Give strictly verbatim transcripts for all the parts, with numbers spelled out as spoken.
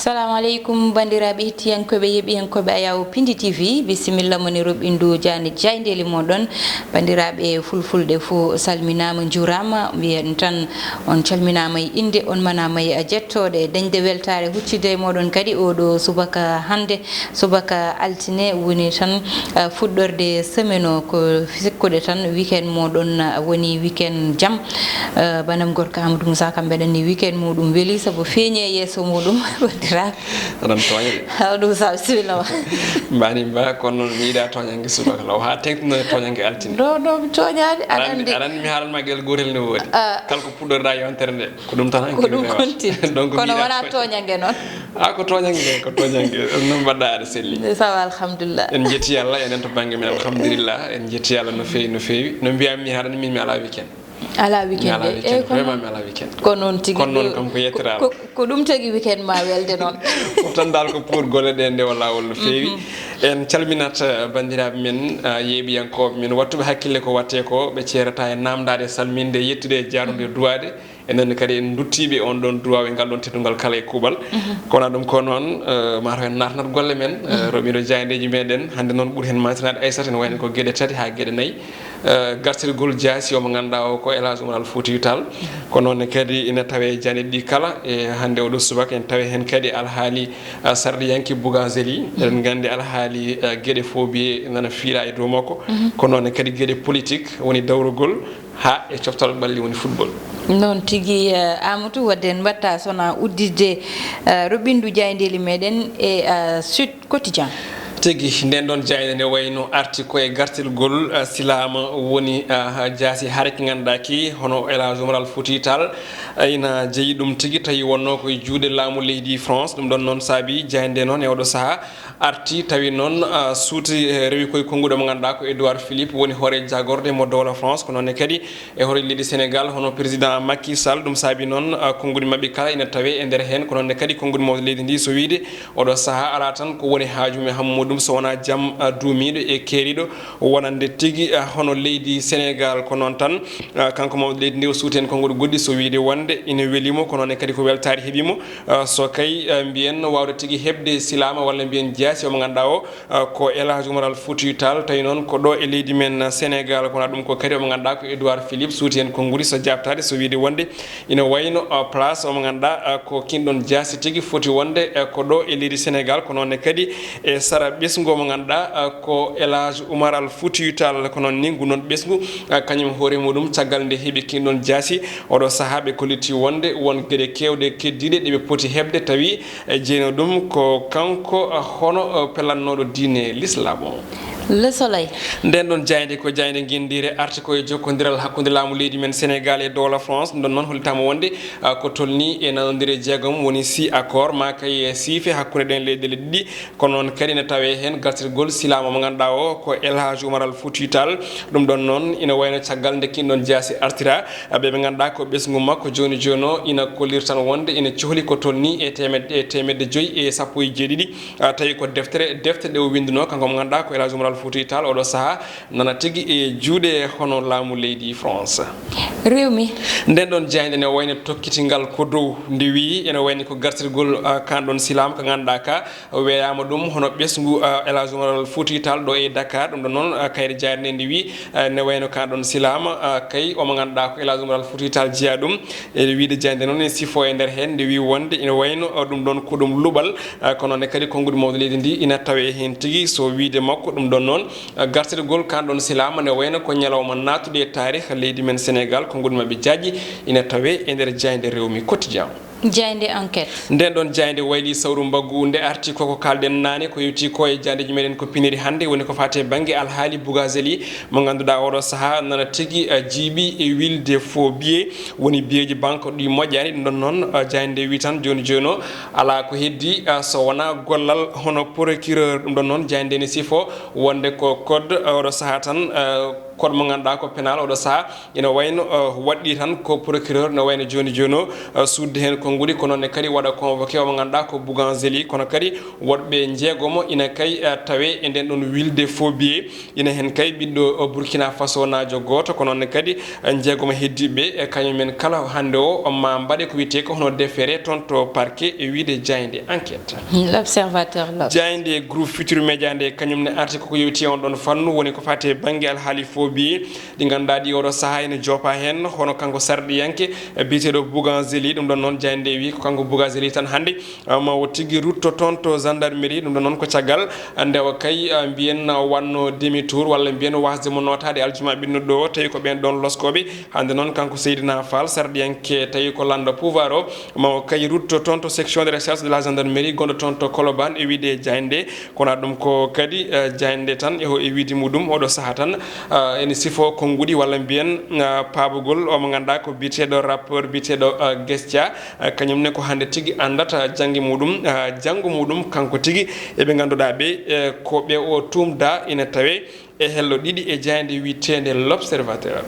Salamu aleykum, banndiraaɓe hettiyankooɓe, yeɓiyankooɓe Ayaw Pindi T V, bisimilla mon e roɓɓindu jaani jaayndeeli mooɗon. Banndiraaɓe fulfulde fuu salminaama, njuuraama, mbiyen tan on calminaama e innde, on manaama e jettooɗe. Dañde weltaare huccitde e mooɗon kadi oo ɗoo subaka hannde, subaka altine, woni tan, ah, fuɗɗorde semaine o, ko sikkude tan weekend mooɗon, ah, woni weekend jam. Eh, banam gorko Amadou Moussa kam mbeɗa anndi weekend muɗum weli sabu feeñi e yeeso muɗum, banndiraaɓe. Aɗan tooña de. Amadou Moussa, bisimilla ma. Mbani mba, kono noon mi yiɗa tooñange subaka law, haa teŋtino e tooñange altine. Non, non, mi tooñaani, aɗa Aɗa anndi, anndi. Aɗa anndi mi haalan ma gel gootel ne woodi. Ah. Kala ko puɗɗorɗa yontere nde, ko ɗum tan hanki. Ko ɗum mi rewa. Kontin. Donc, mi Kono yiɗa wonaa tooñ- tooñange noon. Ah, ko tooñange, ko tooñange. Noon mbaɗɗa aɗa selli. Ça va, alhamdulillah. En njetti Allah, enen to bannge men, alhamdulillah. En njetti Allah no feewi, no feewi. No mbiyammi haɗani min mi alaa weekend. Alaa weekend. Mi alaa weekend. Eey, ko Vraiment, noon. Mi alaa weekend. Ko noon tigi. Kono noon kam ko yettere Allah. Ko, ko, ko ɗum tagi weekend ma welde noon. Fof tan dal ko pour golle ɗe ndewa laawol no feewi. Mhm. En calminat, eh, banndiraaɓe men, eh, yeeɓiyankooɓe men, wattuɓe hakkille ko watte ko, ɓe ceerata e naamndaade, salminde, yettude e jaarude, duwaade. Enen kadi en nduttiiɓe on ɗon duwaaw e ngal ɗon teddungal kala e kuuɓal. Mhm. Kono ɗum ko noon, eh, mataw en naatnat golle men, eh, Mhm. roɓindo jaayndeeji meɗen. Hannde noon ɓuri heen maantinaade Aysata, ene wayno ko geɗe tati haa geɗe nayi. Eh, gartirgol jaasi o mo ngannduɗaa o ko El Hadj Oumar Al Foutiyou Tall. Ko noon ne kadi ina tawe e janeɗi ɗi kala. E hannde oɗo subaka en tawi heen kadi alhaali, eh, sarɗiyanke Bougazelli. Eɗen nganndi alhaali, eh, geɗe fof mbiye nana fiila e dow makko. Mhm. Ko noon ne kadi geɗe politique woni dawrugol haa e coftal ɓalli woni football. Noon tigi, eh, Amadou, wadde en mbatta sona udditde, eh, roɓɓindu jaayndeeli meɗen e, eh, Sud Quotidien. Tigi, nden ɗon jaaynde ne wayno arti ko e gartirgol, eh, silaama woni, eh, jaasi hare ki ngannduɗaa ki hono El Hadj Oumar Al Foutiyou Tall, eh, ina jeyi ɗum tigi tawi wonno ko e juuɗe laamu leydi France. Ɗum ɗon noon saabi jaaynde noon e oɗo sahaa arti tawi noon, ah, suuti, eh, rewi koye konnguɗi mo ngannduɗaa ko Edouard Philippe woni hoore jagorɗe mo dowla France, ko noon ne kadi e hoore leydi Sénégal hono président Macky Sall. Ɗum saabi noon, ah, konnguɗi maɓɓe kala ina tawe e nder heen, ko noon ne kadi konnguɗi mawɗi leydi ndi, so wiyde oɗo sahaa alaa tan ko woni haaju mum e hammu mum so wonaa jam, ah, duumiiɗo e keeriiɗo wonande tigi, ah, hono leydi Sénégal. Ko noon tan, ah, kanko mawɗo leydi ndi o suuti heen konnguɗi goɗɗi so wiyde wonde ina weli mo, ko noon ne kadi ko weltaare heɓi mo. Ah, so kay, ah, mbiyen waawde tigi heɓde silaama walla mbiyen jaasi o mo ngannduɗaa o, ah, ko El Hadj Oumar Al Foutiyou Tall, tawi noon ko ɗo e leydi men, ah, Sénégal, kono ɗum ko kadi o mo ngannduɗaa ko Edouard Philippe suuti heen konnguɗi so jaabtaade so wiyde wonde ina wayno, ah, place o mo ngannduɗaa, ah, ko kinɗon jaasi tigi foti wonde, ah, ko ɗo e leydi Sénégal, ko noon ne kadi e sara ɓesngu o mo ngannduɗaa, ah, ko El Hadj Oumar Al Foutiyou Tall, ko noon ni ngu noon ɓesngu, ah, kañum hoore muɗum caggal nde heɓi kinɗon jaasi oɗo sahaa ɓe kolliti wonde won geɗe keewɗe keddiiɗe ɗe ɓe poti heɓde tawi e jeyno ɗum ko kanko, ah, hono, ah, pellatnooɗo diine l'islam o. Le Soleil. Nden ɗon jaaynde ko jaaynde ngenndiire arti ko e jokkondiral hakkunde laamu leydi men Sénégal e dowla France. Ɗum ɗon noon hollitaama wonde, ah, ko tolni e nanondire jeegom woni six accord ma kay e siife hakkunde ɗen leyɗele ɗiɗi. Kono noon kadi ne tawee heen gartirgol silaama mo ngannduɗaa o ko El Hadj Oumar Al Foutiyou Tall. Ɗum ɗon noon ina wayno caggal nde kinɗon jaasi artira, ɓe ɓe ngannduɗaa ko ɓesngu makko jooni jooni o ina kollir tan wonde ina cohli ko tolni e teemedde, e teemedde joyi e sappo e jeeɗiɗi. Ah, tawi ko deftere, defte ɗe o winndunoo, kanko mo ngannduɗaa ko El Hadj Oumar Al Foutiyou Tall, oɗo sahaa nana tigi e juuɗe hono laamu leydi France. Rewmi. Nden ɗon jaaynde ne wayno tokkitingal ko dow, nde wiyi ene wayni ko gartirgol, ah, kan ɗon silaam ka ngannduɗaa ka weeyaama ɗum hono ɓesngu, ah, El Hadj Oumar Al Foutiyou Tall ɗo e Dakar. Ɗum ɗon noon, ah, kayre jaaynde nde wiyi, ah, ne wayno kan ɗon silaama, ah, kay omo ngannduɗaa ko El Hadj Oumar Al Foutiyou Tall jeyaa ɗum. E wiyde jaaynde noon, e sifo e nder heen, nde wiyi wonde ina wayno, o, ɗum ɗoon ko ɗum luɓal, a, kono ne kadi konnguɗi mawɗi leydi ndi ina tawee heen tigi. So wiyde makko, ɗum ɗoon noon, a, gartirgol kan ɗoon silaama ne wayno ko ñalawma naattude e taarih leydi men Senegaal, konnguɗi maɓɓe jaajɗi ina tawee e nder jaaynde Rewmi Quotidien. Jaaynde Enquête. Nden ɗoon jaaynde wayli sawru mbaggu nde arti koko kaalɗen naane, ko yowti ko e jaandeeji meɗen ko piniri hannde, woni ko faati e bannge alhaali Bougazelli, mo ngannduɗaa oɗo sahaa nana tigi, a, jiiɓi e wilde faux billet, woni biyeeji banque ɗi moƴƴaani. Ɗum ɗoon noon, a, jaaynde wi tan jooni jooni o alaa ko heddi, a, so wonaa gollal hono procureur. Ɗum ɗoon noon jaaynde ne sifo wonde ko code, a, oɗo sahaa tan, a, Code mo ngannduɗaa ko pénal oɗo sahaa ina wayno, eh, waɗɗii tan ko procureur, no wayno jooni jooni o, eh, suuɗde heen konnguɗi, ko noon ne kadi waɗa convoqué o mo ngannduɗaa ko Bougangeli, kono kadi woɗɓe njeegomo ina kay, eh, tawee e nden ɗon wilde faux billet. Ina heen kay ɓiɗɗo, eh, Burkina Faso naajo gooto, ko noon ne kadi, eh, njeegomo heddiiɓe, eh, kañum en kala hannde o ma mbaɗe ko wiyetee ko hono déféré toon to parquet e wiyde jaaynde enquête. L'Observateur, L'Obs. Jaaynde groupe Futur Média nde kañum ne arti koko yewti on ɗon fannu, woni ko faati e bannge alhaali faux billet ɗi ngannduɗaa ɗi oɗo sahaa ene joopa heen, hono kanko sarɗiyanke, eh, biyeteeɗo Bougangeli. Ɗum ɗon noon jaaynde wi ko kanko Bougangeli tan hannde, ah, ma o tigi rutto toon to gendarmerie. Ɗum ɗon noon ko caggal, ah, nde o kay, ah, mbiyen, ah, wanno demi tour walla mbiyen wasde mo nootaade aljuma ɓennuɗo o, tawi ko ɓeen ɗoon loskooɓe. Hannde noon kanko Seydina Fall, sarɗiyanke tawi ko lanndo pouvoir o, ma o kay rutto toon to section de recherche de la gendarmerie gonɗo toon to Colobane e wiyde jaaynde. Kono ɗum ko kadi, eh, jaaynde tan e ho-, e wiyde muɗum oɗo sahaa tan, eh, ene sifo konnguɗi walla mbiyen, eh, paabugol o mo ngannduɗaa ko biyeteeɗo rappeur biyeteeɗo, eh, Gestia, eh, kañum ne ko hannde tigi anndata jannge muɗum, eh, janngo muɗum kanko tigi e ɓe ngannduɗaa ɓe, eh, ko ɓe o tuumda ina tawee e hello ɗiɗi e jaaynde wiyeteende L'Observateur.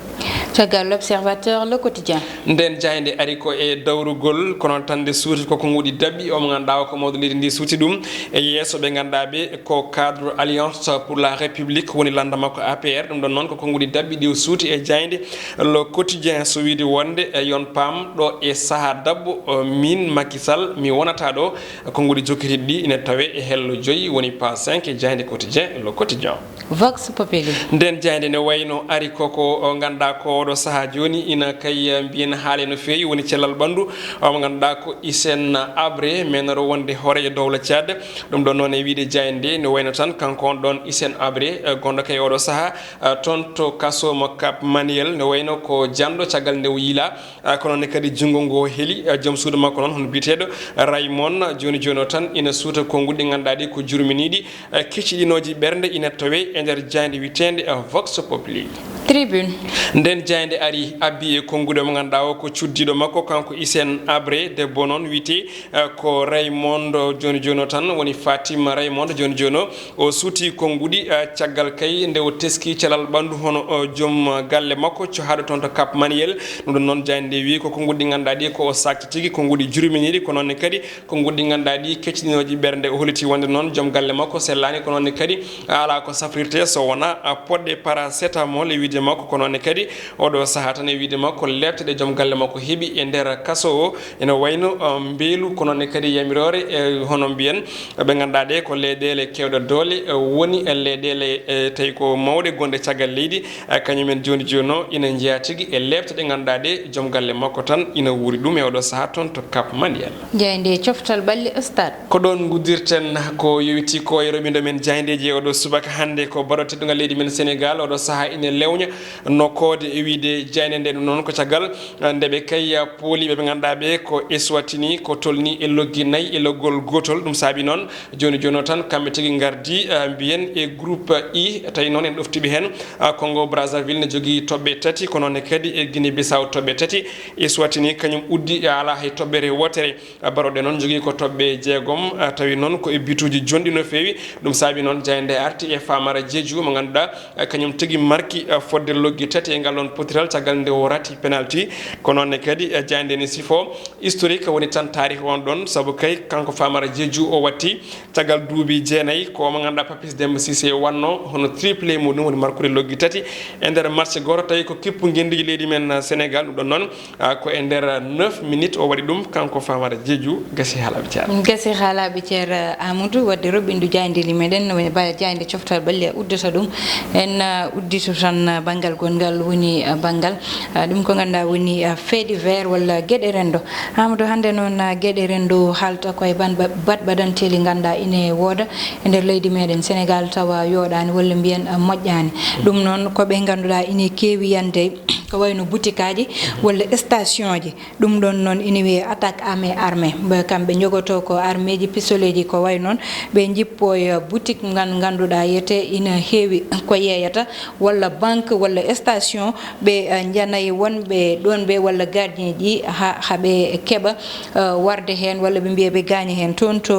Caggal L'Observateur, Le Quotidien. Nden jaaynde ari ko e dawrugol, kono tan nde suuti ko konnguɗi daɓɓi, o mo ngannduɗaa o ko mawɗo leydi ndi suuti ɗum. E yeeso ɓe ngannduɗaa ɓe ko cadre Alliance pour la République woni lannda makko A P R, ɗum ɗon noon ko konnguɗi daɓɓi ɗi o suuti e jaaynde Le Quotidien, so wiyde wonde, e, yon paam ɗo e sahaa daɓɓo, o, miin Macky Sall mi wonata ɗo, konnguɗi jokkitiiɗi ɗi ina tawee e hello joyi, woni page cinq e jaaynde Quotidien, Le Quotidien. Vox Populi. Nden jaaynde ne wayno ari koko, o, ngannduɗaa ko oɗo sahaa jooni ina kay, eh, mbiyen haale no feewi, woni cellal ɓanndu, o, mo ngannduɗaa ko Hissène Habré, meenoro wonde hooreejo dowla Tchad. Ɗum ɗon noon e wiyde jaaynde ne wayno tan kanko on ɗon Hissène Habré, eh, gonɗo kay oɗo sahaa, eh, toon to kaso mo Cap Manuel, ne wayno ko janɗo caggal nde o yiilaa. Ah, kono ne kadi junngo ngo heli, ah, joom suudu makko noon, hono biyeteeɗo Raymond, jooni jooni o tan ina suuta konnguɗi ɗi ngannduɗaa ɗi ko jurminiiɗi, ah, kecciɗinooji ɓernde ina tawee e nder jaaynde wiyeteende, ah, Vox Populi. Tribune. Nden jaaynde ari abbi e konnguɗi mo ngannduɗaa o ko cuddiiɗo makko, kanko Hissène Habré, debbo noon wiyetee, ah, ko Raymond, jooni jooni o tan woni Fatima Raymond, jooni jooni o. O suuti konnguɗi, eh, caggal kay nde o teski calal ɓanndu hono, eh, joom galle makko cohaaɗo toon to Cap Manuel. Ɗum ɗon noon jaaynde nde wiyi ko konnguɗi ɗi ngannduɗaa ɗi ko o saakti tigi, konnguɗi jurminiiɗi, ko noon ne kadi konnguɗi ɗi ngannduɗaa ɗi kecciɗinooji ɓernde. O holliti wonde noon joom galle makko sellaani, ko noon ne kadi alaa ko safrirte so wonaa, ah, poɗɗe paracétamol e wiyde makko, ko noon ne kadi oɗo sahaa tan e wiyde makko leeɓte ɗe joom galle makko heɓi e nder kaso o. Ene wayno, eh, mbeelu, kono ne kadi yamiroore, eh, hono mbiyen, ɓe ngannduɗaa ɗe ko leyɗeele keewɗe doole, eh, woni e leyɗeele, eh, tawi ko mawɗe gonɗe caggal leydi, eh, kañum en jooni jooni o ina njeyaa tigi e leeɓte ɗe ngannduɗaa ɗe joom galle makko tan ina wuuri ɗum e oɗo sahaa toon to Cap Manuel. Jaaynde coftal ɓalli Stade. Ko ɗoon nguddirten ko yowiti ko e roɓindo men jaayndeeji e oɗo subaka hannde ko baɗo teddungal leydi men Senegal, oɗo sahaa ina lewña nokkoode e wiyde jaaynde nde ɗum noon ko caggal nde ɓe kay pooliiɓe ɓe ngannduɗaa ɓe ko Eswatini, ko tolni e loggi nayi e loggol gootol. Ɗum saabi noon jooni jooni o tan kamɓe tigi ngardi, ah, mbiyen e groupe I, tawi noon en ɗoftiiɓe heen, ah, Congo Brazzaville ne jogii toɓɓe tati, ko noon ne kadi e Guinée Bissau toɓɓe tati, Eswatini kañum uddi, ah, alaa hay toɓɓere wootere. Ah, baroɗe noon jogii ko toɓɓe jeegom, ah, tawi noon ko e bituuji jonɗi no feewi. Ɗum saabi noon jaaynde arti e Famara Jeeju mo ngannduɗaa, eh, kañum tigi marki, eh, fodde loggi tati e ngal ɗoon potiral caggal nde o rati penalti. Ko noon ne kadi, eh, jaaynde ne sifo historique woni tan taarih on ɗoon, sabu kay kanko Famara Jeeju o watti caggal duuɓi jeenayi ko mo ngannduɗaa Papis Demba Cissé wannoo hono triplé muɗum woni markude loggi tati e nder match gooto, tawi ko kippu ngenndiiji leydi men, eh, Senegal. Ɗum ɗoon noon, ah, ko e nder neuf minutes o waɗi ɗum, kanko Famara Jeeju. Gasi haalaaɓe ceer. Gasi haalaaɓe ceer, eh, Amadou, wadde roɓɓindu jaayndeeli meɗen, no woni ba-, jaaynde coftal ɓalli a uddata ɗum. En, eh, udditu tan, eh, banngal gonngal woni, eh, banngal, eh, ɗum ko ngannduɗaa woni, eh, fait divers walla geɗe renndo. Amadou, hannde noon, eh, geɗe renndo haalta koye ban-, ba-, baɗ-, baɗanteeli ngannduɗaa ine wooda e nder leydi meɗen Senegal tawa yooɗaani walla mbiyen, eh, moƴƴaani. Ɗum noon ko ɓe ngannduɗaa ine keewi yande ko wayno butikaaji walla stationji. Ɗum ɗoon noon ina wiyee attaque à main armée. Ɓe, kamɓe njogotoo ko armeeji, pistoleeji, ko wayi noon. Ɓe njippoo e boutique ngan ngannduɗaa yiyetee ina heewi ko yeeyata, walla banque, walla station. Ɓe, eh, njanay wonɓe ɗoon ɓe, walla gardien ji, ha, ha ɓe keɓa, eh, warde heen, walla ɓe mbiya ɓe gaaña heen. Toon to,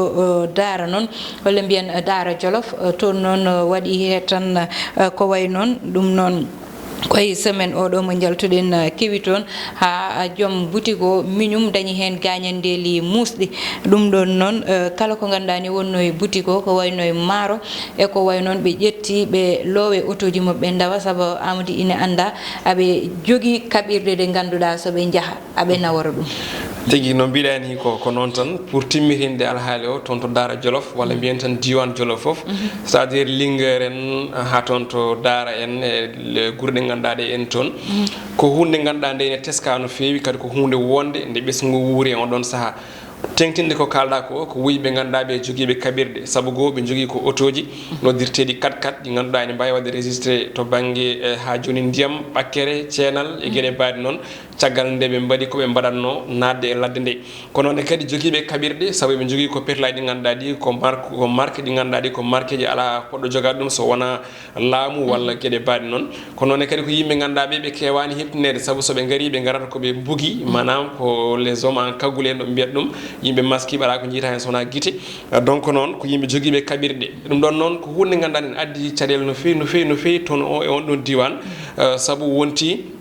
eh, Daara noon, walla mbiyen, eh, Daara Jolof, eh, toon noon, eh, waɗi he tan, eh, ko wayi noon, ɗum noon. Ko e semaine oɗo mo njaltuɗen, eh, kewi toon, haa, eh, joom boutique o miñum dañi heen gaañanndeeli muusɗi. Ɗum ɗoon noon, eh, kala ko ngannduɗaa ne wonnoo e boutique o, ko wayno e maaro e ko wayi noon, ɓe ƴetti, ɓe loowe otooji maɓɓe, ndawa, sabu Amadou ine annda aɓe jogii kaɓirɗe ɗe ngannduɗaa so ɓe njaha aɓe nawora ɗum. Tigi, no mbiɗaa ni ko, ko noon tan, pour timmitinde alhaali o, toon to Daara Jolof, walla mbiyen tan diiwaan Jolof fof, c'est-à-dire Linguère en, haa toon to Daara en, e le-, gure ɗe ngannduɗaa ɗe en toon. Ko huunde nde ngannduɗaa nde ene teskaa no feewi, kadi ko huunde wonde nde ɓesngu wuuri e on ɗoon sahaa. Teeŋtinde ko kaalɗaa ko, ko wuyɓe ngannduɗaa ɓe jogiiɓe kaɓirɗe, sabu goo ɓe njogii ko otooji noddirteeɗi quatre-quatre ɗi ngannduɗaa ene mbaawi waɗde registré to bannge, eh, haa jooni ndiyam, ɓakkere, ceenal e geɗe mbaɗi noon. Caggal nde ɓe mbaɗi ko ɓe mbaɗatnoo, naatde e ladde nde. Kono noon kadi jogiiɓe kaɓirɗe, sabu ɓe njogii ko perlaaji ɗi ngannduɗaa ɗi ko marque, ko marque ɗi ngannduɗaa ɗi ko marqueeji alaa poɗɗo jogaade ɗum so wonaa laamu walla geɗe mbaɗi noon. Kono noon kadi ko yimɓe ngannduɗaa ɓe, ɓe keewaani heɓtineede, sabu so ɓe ngarii, ɓe ngarata ko ɓe mbugi, maanaam ko les hommes en cagoule en ɗo mbiyata ɗum, yimɓe maskiiɓe alaa ko njiyata heen so wonaa gite. Donc noon ko yimɓe jogiiɓe kaɓirɗe. Ɗum ɗoon noon ko huunde ngannduɗaa ene addi caɗeele no feewi, no feewi, no feewi toon o e on ɗoon diiwaan, eh, sabu wonti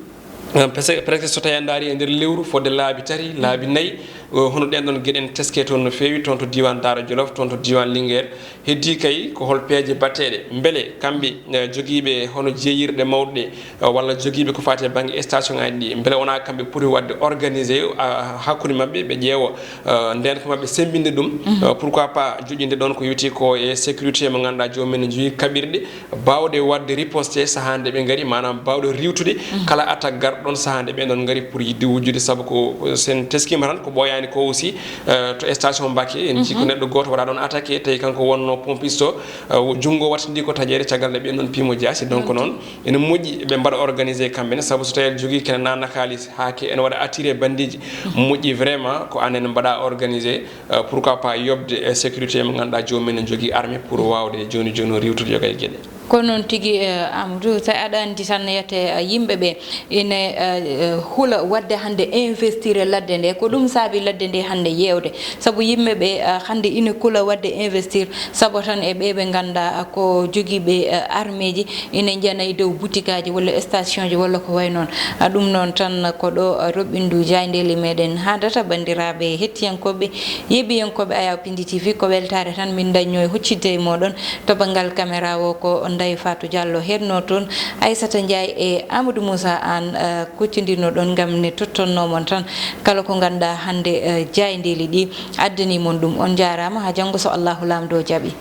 Eh, pese-, presque so tawii a ndaari e nder lewru fodde laabi tati, laabi nayi, eh, hono ɗeen ɗoon geɗe ene teskee toon no feewi, toon to diiwaan Daara Jolof, toon to diiwaan Linguère. Heddii kay ko hol peeje baɗteeɗe? Mbele kamɓe, eh, jogiiɓe hono jeeyirɗe mawɗe ɗe, eh, walla jogiiɓe ko faati e bannge station ŋaaji ɗi, mbele wonaa kamɓe poti waɗde organisé, ah, hakkunde maɓɓe, ɓe ƴeewa, eh, ndeenka maɓɓe semmbinde ɗum, eh, pourquoi pas joƴƴinde ɗoon ko yowiti ko e sécurité mo ngannduɗaa joomum en ne njogii kaɓirɗe, baawɗe waɗde riposte sahaa nde ɓe ngari, maanaam baawɗe riiwtude kala attaque garɗo ɗoon sahaa nde ɓeen ɗoon ngari pour yiɗde wujjude, sabu ko, ko sen teskiima tan ko ɓooyaani ko aussi, eh, to station Mbacké, en njii ko neɗɗo gooto waɗaa ɗoon attaqué, tawi kanko wonnoo pompiste o, eh, junngo wattindii ko taƴeere caggal nde ɓeen ɗoon piimo jaasi. Donc noon, ene moƴƴi ɓe mbaɗa organisé kamɓe ne, sabu so tawii aɗa jogii kene naatna kaalis haa ke ene waɗa attiré bandiiji, moƴƴi vraiment ko aan en mbaɗa organisé, eh, pourquoi pas yoɓde, eh, sécurité mo ngannduɗaa joomum en ne njogii armée pour waawde jooni jooni o riiwtude yoga e geɗe. Ko noon tigi, eh, Amadou, so aɗa anndi tan, yiyete, eh, yimɓe ɓe ine, eh, eh, hula waɗde hannde investir e ladde nde. Ko ɗum saabi ladde nde hannde yeewde. Sabu yimɓe ɓe, eh, hannde ine kula waɗde investir, sabu tan e ɓe ɓe ngannduɗaa, eh, ko jogiiɓe, eh, armeeji, ine njana e dow butikaaji walla stationji walla ko wayi noon. Ah, ɗum noon tan ko ɗo, ah, roɓɓindu jaayndeeli meɗen haadata, banndiraaɓe hettiyankooɓe, yeeɓiyankooɓe Ayaw Pindi T V, ko weltaare tan min dañnoo e huccitde e mooɗon. To banngal caméra o ko Ndeye Fatou Diallo heednoo toon, Aissata Ndiaye e Amadou Moussa Anne, ah, kuccondirnoo ɗoon ngam ne tottonnoo mon tan kala ko ngannduɗaa hannde, ah, jaayndeeli ɗi addanii mon ɗum. On njaaraama, haa janngo so Allahu Laamɗo jaɓi.